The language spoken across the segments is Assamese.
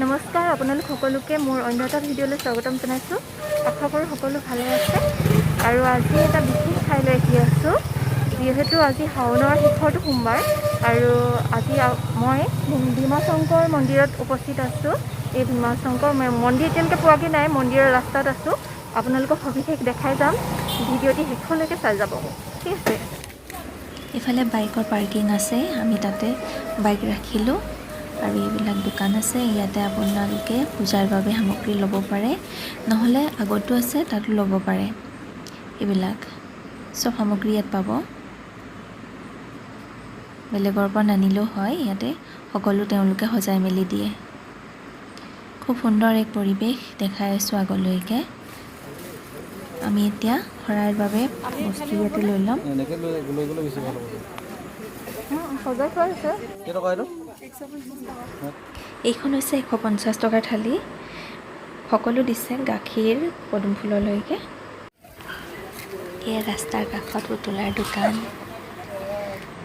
নমস্কাৰ, আপোনালোক সকলোকে মোৰ অন্য এটা ভিডিঅ'লৈ স্বাগতম জনাইছোঁ। আশা কৰোঁ সকলো ভালে আছে। আৰু আজি এটা বিশেষ ঠাইলৈ আহি আছোঁ। যিহেতু আজি শাওনৰ শেষৰটো সোমবাৰ আৰু আজি মই ভীমাশংকৰ মন্দিৰত উপস্থিত আছোঁ। এই ভীমাশংকৰ মন্দিৰ এতিয়ালৈকে পোৱাগৈ নাই, মন্দিৰৰ ৰাস্তাত আছোঁ। আপোনালোকক সবিশেষ দেখাই যাম, ভিডিঅ'টি শেষলৈকে চাই যাব। ঠিক আছে। এইফালে বাইকৰ পাৰ্কিং আছে, আমি তাতে বাইক ৰাখিলোঁ। আৰু এইবিলাক দোকান আছে, ইয়াতে আপোনালোকে পূজাৰ বাবে সামগ্ৰী ল'ব পাৰে, নহ'লে আগতো আছে, তাতো ল'ব পাৰে। এইবিলাক চব সামগ্ৰী ইয়াত পাব, বেলেগৰ পৰা নানিলেও হয়। ইয়াতে সকলো তেওঁলোকে সজাই মেলি দিয়ে। খুব সুন্দৰ এক পৰিৱেশ দেখাই আছোঁ আগলৈকে। আমি এতিয়া শৰাইৰ বাবে বস্তু ইয়াতে লৈ ল'ম। এনেকৈ লৈ লৈ গ'লে বেছি ভাল হ'ব। সজাই থোৱা হৈছে। কেইটকা এইটো? এইখন হৈছে 150 টকাৰ থালি। সকলো দিছে, গাখীৰ, পদুম ফুললৈকে। এয়া ৰাস্তাৰ কাষত পুতলাৰ দোকান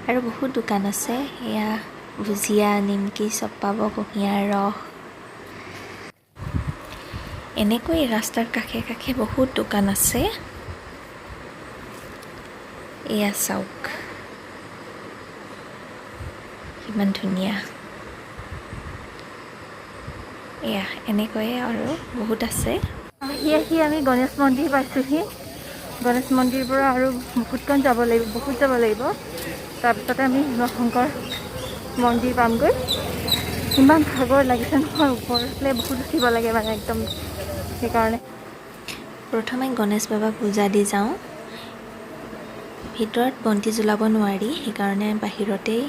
আৰু বহুত দোকান আছে। এয়া ভুজিয়া, নিমকি চব পাব, কুঁহিয়াৰ ৰস। এনেকৈ ৰাস্তাৰ কাষে কাষে বহুত দোকান আছে। এয়া চাওক, কিমান ধুনীয়া। এয়া এনেকৈয়ে আৰু বহুত আছে। আহি আহি আমি গণেশ মন্দিৰ পাইছোঁহি। গণেশ মন্দিৰৰ পৰা আৰু বহুতকণ যাব লাগিব, বহুত যাব লাগিব। তাৰপিছতে আমি শিৱশংকৰ মন্দিৰ পামগৈ। ইমান ভাগৰ লাগিছে নহয়, ওপৰলৈ বহুত উঠিব লাগে মানে একদম, সেইকাৰণে। প্ৰথমে গণেশ বাবাক পূজা দি যাওঁ। ভিতৰত বন্তি জ্বলাব নোৱাৰি, সেইকাৰণে বাহিৰতেই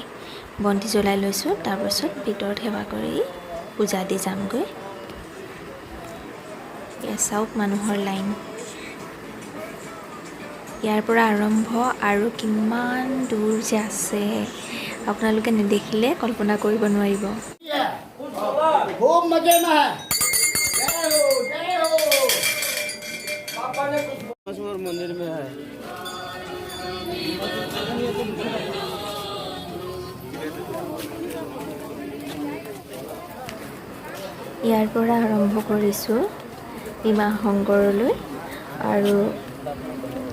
বন্তি জ্বলাই লৈছোঁ। তাৰপাছত ভিতৰত সেৱা কৰি পূজা দি যামগৈ। এয়া চাওক মানুহৰ লাইন। ইয়াৰ পৰা আৰম্ভ আৰু কিমান দূৰ যে আছে, আপোনালোকে নেদেখিলে কল্পনা কৰিব নোৱাৰিব। खूब मजे में है। जय हो, जय हो। मंदिर में है। ইয়াৰ পৰা আৰম্ভ কৰিছোঁ ভীমাশংকৰলৈ আৰু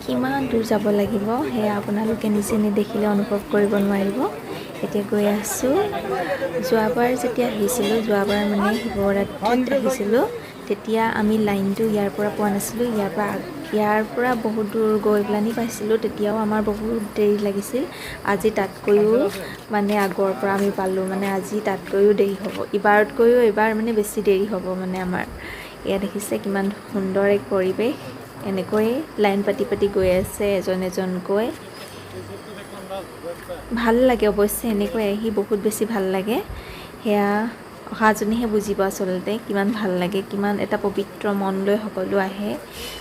কিমান দূৰ যাব লাগিব, সেয়া আপোনালোকে নিজে নেদেখিলে অনুভৱ কৰিব নোৱাৰিব। এতিয়া গৈ আছোঁ। যোৱাবাৰ যেতিয়া আহিছিলোঁ, যোৱাবাৰ মানে শিৱৰাত্ৰিত আহিছিলোঁ, তেতিয়া আমি লাইনটো ইয়াৰ পৰা পোৱা নাছিলোঁ। ইয়াৰ পৰা বহুত দূৰ গৈ পেলানি পাইছিলোঁ। তেতিয়াও আমাৰ বহুত দেৰি লাগিছিল। আজি তাতকৈও মানে আগৰ পৰা আমি পালোঁ, মানে আজি তাতকৈও দেৰি হ'ব, ইবাৰতকৈও এইবাৰ মানে বেছি দেৰি হ'ব মানে আমাৰ। এয়া দেখিছে, কিমান সুন্দৰ এক পৰিৱেশ। এনেকৈয়ে লাইন পাতি পাতি গৈ আছে এজন এজনকৈ। ভাল লাগে অৱশ্যে, এনেকৈ আহি বহুত বেছি ভাল লাগে। সেয়া অহাজনীহে বুজিব আচলতে কিমান ভাল লাগে, কিমান এটা পবিত্ৰ মন লৈ সকলো আহে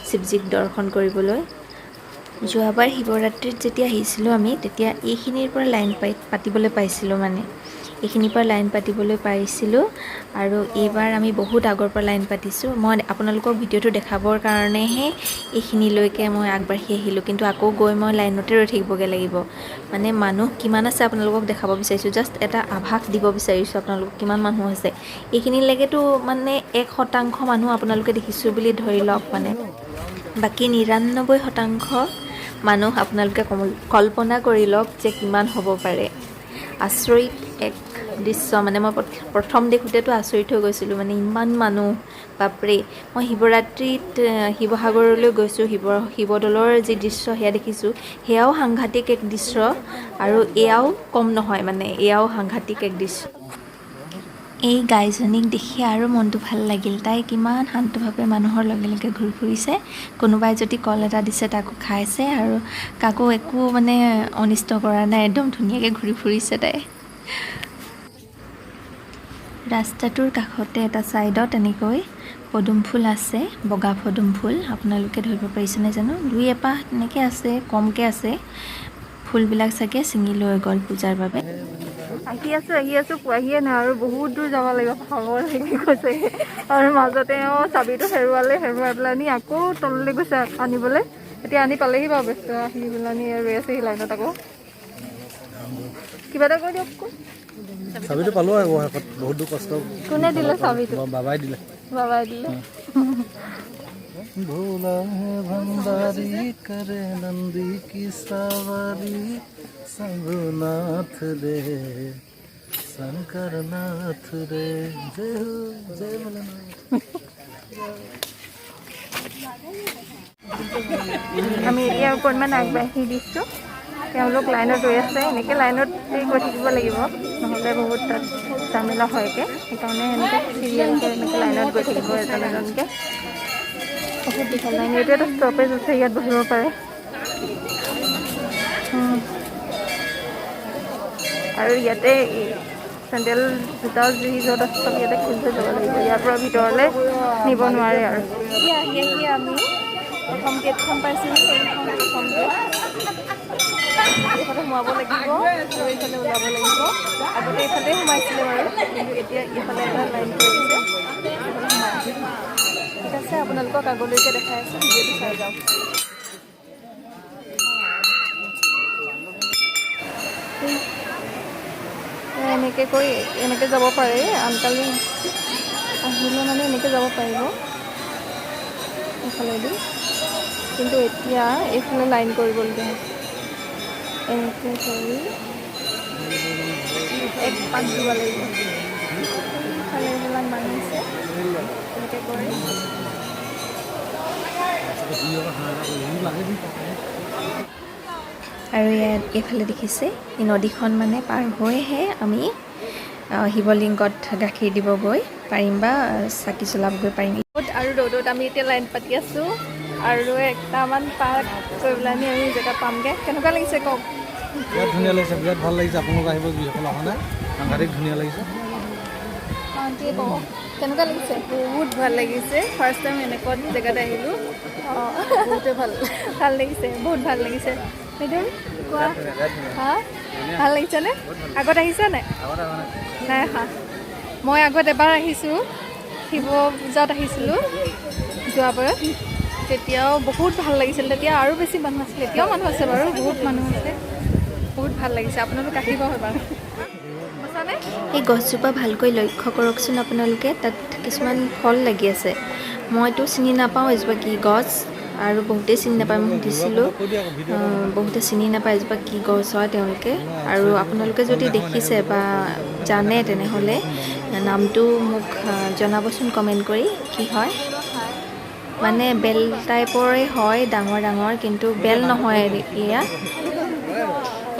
শিৱজীক দৰ্শন কৰিবলৈ। যোৱাবাৰ শিৱৰাত্ৰিত যেতিয়া আহিছিলোঁ আমি, তেতিয়া এইখিনিৰ পৰা লাইন পাতিবলৈ পাইছিলোঁ, মানে এইখিনিৰ পৰা লাইন পাতিবলৈ পাৰিছিলোঁ। আৰু এইবাৰ আমি বহুত আগৰ পৰা লাইন পাতিছোঁ। মই আপোনালোকক ভিডিঅ'টো দেখাবৰ কাৰণেহে এইখিনিলৈকে মই আগবাঢ়ি আহিলোঁ, কিন্তু আকৌ গৈ মই লাইনতে ৰৈ থাকিবগৈ লাগিব। মানে মানুহ কিমান আছে আপোনালোকক দেখাব বিচাৰিছোঁ, জাষ্ট এটা আভাস দিব বিচাৰিছোঁ আপোনালোকক কিমান মানুহ আছে। এইখিনিলৈকেতো মানে 1% মানুহ আপোনালোকে দেখিছোঁ বুলি ধৰি লওক, মানে বাকী 99% মানুহ আপোনালোকে কল্পনা কৰি লওক যে কিমান হ'ব পাৰে। আচৰিত এক দৃশ্য। মানে মই প্ৰথম দেখোঁতেতো আচৰিত হৈ গৈছিলোঁ, মানে ইমান মানুহ, বাপৰে! মই শিৱৰাত্ৰিত শিৱসাগৰলৈ গৈছোঁ, শিৱদৌলৰ যি দৃশ্য সেয়া দেখিছোঁ, সেয়াও সাংঘাতিক এক দৃশ্য আৰু এয়াও কম নহয়, মানে এয়াও সাংঘাতিক এক দৃশ্য। এই গাইজনীক দেখি আৰু মনটো ভাল লাগিল। তাই কিমান শান্তভাৱে মানুহৰ লগে লগে ঘূৰি ফুৰিছে। কোনোবাই যদি কল এটা দিছে, তাকো খাইছে আৰু কাকো একো মানে অনিষ্ট কৰা নাই, একদম ধুনীয়াকৈ ঘূৰি ফুৰিছে তাই। ৰাস্তাটোৰ কাষতে এটা ছাইডত এনেকৈ পদুম ফুল আছে, বগা পদুম ফুল। আপোনালোকে ধৰিব পাৰিছেনে জানো? দুই এপাহ তেনেকৈ আছে, কমকৈ আছে। ফুলবিলাক চাগে ছিঙি লৈ গ'ল পূজাৰ বাবে। আহি আছো, আহি আছো, পোৱাহিয়ে নাই আৰু বহুত দূৰ যাব লাগিব। ভাগৰ লাগি গৈছে। আৰু মাজতে চাবিটো হেৰুৱালে, হেৰুৱাই পেলানি আকৌ তললৈ গৈছে আনিবলৈ। এতিয়া আনি পালেহি বাৰু বেচেৰা। আহি পেলানি ৰৈ আছেহি লাইনত আকৌ। কিবা এটা কৈ দিয়ক আকৌ। চাবিটো পালোঁ আৰু শেষত বহুত দূৰ কষ্ট। কোনে দিলে চাবিটো? বাবাই দিলে। বাবাই দিলে। भोला है भंडारी, करे नंदी की सवारी, शंभुनाथ रे, शंकर नाथ रे, जय हो, जय भोलेनाथ। আমি এতিয়া অকণমান আগবাঢ়ি দিছোঁ। তেওঁলোক লাইনত ৰৈ আছে। এনেকৈ লাইনত গৈ থাকিব লাগিব, নহ'লে বহুত তাত ঝামেলা হয়গৈ। সেইকাৰণে এনেকৈ চিৰিয়েলকৈ এনেকৈ লাইনত গৈ থাকিব এজন এজনকৈ। বহুত দীঘল লাইন। এইটো এটা ষ্টপেজ আছে, ইয়াত বহিব পাৰে। আৰু ইয়াতে এই চেণ্ডেল, জোতা যি য'ত আছে চব ইয়াতে খুলি থৈ যাব লাগিব। ইয়াৰ পৰা ভিতৰলৈ নিব নোৱাৰে। আৰু এতিয়া আহি আহি আমি প্ৰথম গেটখন পাইছিলোঁ। এইখন প্ৰথম গেট। এইফালে সোমাব লাগিব আৰু এইফালে ওলাব লাগিব। আগতে এইফালে সোমাইছিলে বাৰু, কিন্তু এতিয়া এইফালে এটা লাইন কৰি দিছে, এইফালে সোমাই। ঠিক আছে, আপোনালোকক আগলৈকে দেখাই আছোঁ। ভিডিঅ'টো চাই যাওক। এনেকৈ কৰি এনেকৈ যাব পাৰে। আনকালে আহিলে মানে এনেকৈ যাব পাৰিব এইফালেদি। কিন্তু এতিয়া এইফালে লাইন কৰিবলগীয়া হৈছে। এনেকৈ কৰি এক পাক দিব লাগিব। এইফালে এইবিলাক মানুহ আছে, এনেকৈ কৰি। আৰু ইয়াত এইফালে দেখিছে, এই নদীখন মানে পাৰ হৈহে আমি শিৱলিংগত গাখীৰ দিবগৈ পাৰিম বা চাকি জ্বলাবগৈ পাৰিম। ৰ'দ আৰু ৰ'দত আমি এতিয়া লাইন পাতি আছোঁ আৰু একটামান পাৰ কৰি পেলাই আমি জেগা পামগৈ। কেনেকুৱা লাগিছে কওক? বিৰাট ধুনীয়া লাগিছে, বিৰাট ভাল লাগিছে। আপোনালোক আহিব, যিসকল অহা নাই। সাংঘাতিক ধুনীয়া লাগিছে। আণ্টিয়ে ক'ব কেনেকুৱা লাগিছে। বহুত ভাল লাগিছে। ফাৰ্ষ্ট টাইম এনেকুৱা জেগাত আহিলোঁ। বহুতে ভাল ভাল লাগিছে, বহুত ভাল লাগিছে। মৃদুল, কোৱা। হা, ভাল লাগিছেনে? আগত আহিছা নাই? নাই অহা। মই আগত এবাৰ আহিছোঁ, শিৱ পূজাত আহিছিলোঁ যোৱাবাৰ। তেতিয়াও বহুত ভাল লাগিছিল। তেতিয়া আৰু বেছি মানুহ আছিল। এতিয়াও মানুহ আছে বাৰু, বহুত মানুহ আছে। বহুত ভাল লাগিছে। আপোনালোক আহিব এবাৰ। সঁচানে? এই গছজোপা ভালকৈ লক্ষ্য কৰকচোন আপোনালোকে, তাত কিছুমান ফল লাগি আছে। মইতো চিনি নাপাওঁ এজোপা কি গছ, আৰু বহুতেই চিনি নাপায়। মই সুধিছিলোঁ, বহুতে চিনি নাপায় এজোপা কি গছ হয় তেওঁলোকে। আৰু আপোনালোকে যদি দেখিছে বা জানে, তেনেহ'লে নামটো মোক জনাবচোন কমেণ্ট কৰি কি হয়। মানে বেল টাইপৰে হয়, ডাঙৰ ডাঙৰ, কিন্তু বেল নহয় এয়া।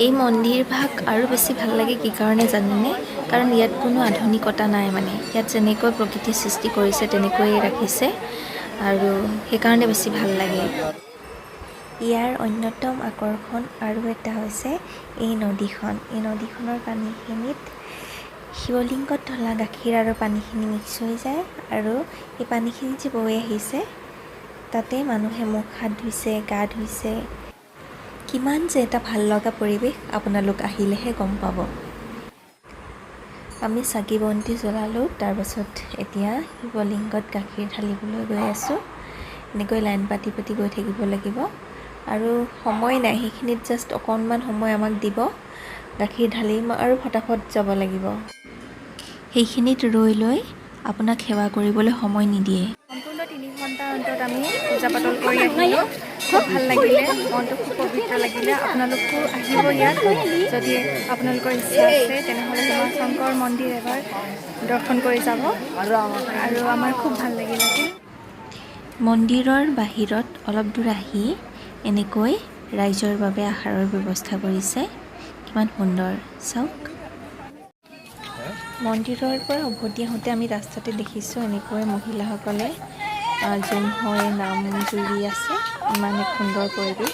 এই মন্দিৰ ভাগ আৰু বেছি ভাল লাগে কি কাৰণে জানেনে? কাৰণ ইয়াত কোনো আধুনিকতা নাই। মানে ইয়াত যেনেকৈ প্ৰকৃতি সৃষ্টি কৰিছে তেনেকৈয়ে ৰাখিছে আৰু সেইকাৰণে বেছি ভাল লাগে। ইয়াৰ অন্যতম আকৰ্ষণ আৰু এটা হৈছে এই নদীখন। এই নদীখনৰ পানীখিনিত শিৱলিংগত ঢলা গাখীৰ আৰু পানীখিনি মিক্স হৈ যায় আৰু এই পানীখিনি যে বৈ আহিছে, তাতে মানুহে মুখ হাত ধুইছে, গা ধুইছে। কিমান যে এটা ভাল লগা পৰিৱেশ, আপোনালোক আহিলেহে গম পাব। আমি চাকি বন্তি জ্বলালোঁ, তাৰপাছত এতিয়া শিৱলিংগত গাখীৰ ঢালিবলৈ গৈ আছোঁ। এনেকৈ লাইন পাতি পাতি গৈ থাকিব লাগিব আৰু সময় নাই। সেইখিনিত জাষ্ট অকণমান সময় আমাক দিব, গাখীৰ ঢালিম আৰু ফটাফট যাব লাগিব। সেইখিনিত ৰৈ লৈ আপোনাক সেৱা কৰিবলৈ সময় নিদিয়ে। সম্পূৰ্ণ 3 ঘণ্টাৰ অন্তত আমি পূজা পাতল কৰি আহিলোঁ। খুব ভাল লাগিলে, মনটো খুব পবিত্ৰ লাগিলে। আপোনালোকো আহিব ইয়াত। যদি আপোনালোকৰ ইচ্ছা আছে, তেনেহ'লে হিমাশংকৰ মন্দিৰ এবাৰ দৰ্শন কৰি যাব। আৰু আমাৰ খুব ভাল লাগিলে আজি। মন্দিৰৰ বাহিৰত অলপ দূৰ আহি এনেকৈ ৰাইজৰ বাবে আহাৰৰ ব্যৱস্থা কৰিছে। কিমান সুন্দৰ চাওক। মন্দিৰৰ পৰা উভতি আহোঁতে আমি ৰাস্তাতে দেখিছোঁ, এনেকৈ মহিলাসকলে জুম হৈ নাম জুৰি আছে। ইমান এক সুন্দৰ পৰিৱেশ।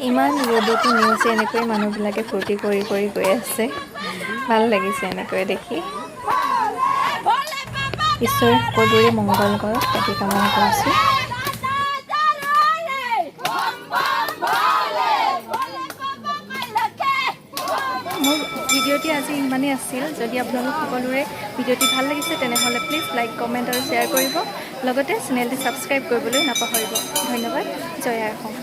ইমান ৰ'দতো নিউজে এনেকৈ মানুহবিলাকে ফূৰ্তি কৰি কৰি গৈ আছে। ভাল লাগিছে এনেকৈ দেখি। ঈশ্বৰে সকলোৰে মংগল কৰক, তাকে কামনা কৰিছোঁ। মোৰ ভিডিঅ'টি আজি ইমানেই আছিল। যদি আপোনালোক সকলোৰে ভিডিঅ'টি ভাল লাগিছে, তেনেহ'লে প্লিজ লাইক, কমেণ্ট আৰু শ্বেয়াৰ কৰিব। লগতে চেনেলটি ছাবস্ক্ৰাইব কৰিবলৈ নাপাহৰিব। ধন্যবাদ। জয় আই অসম।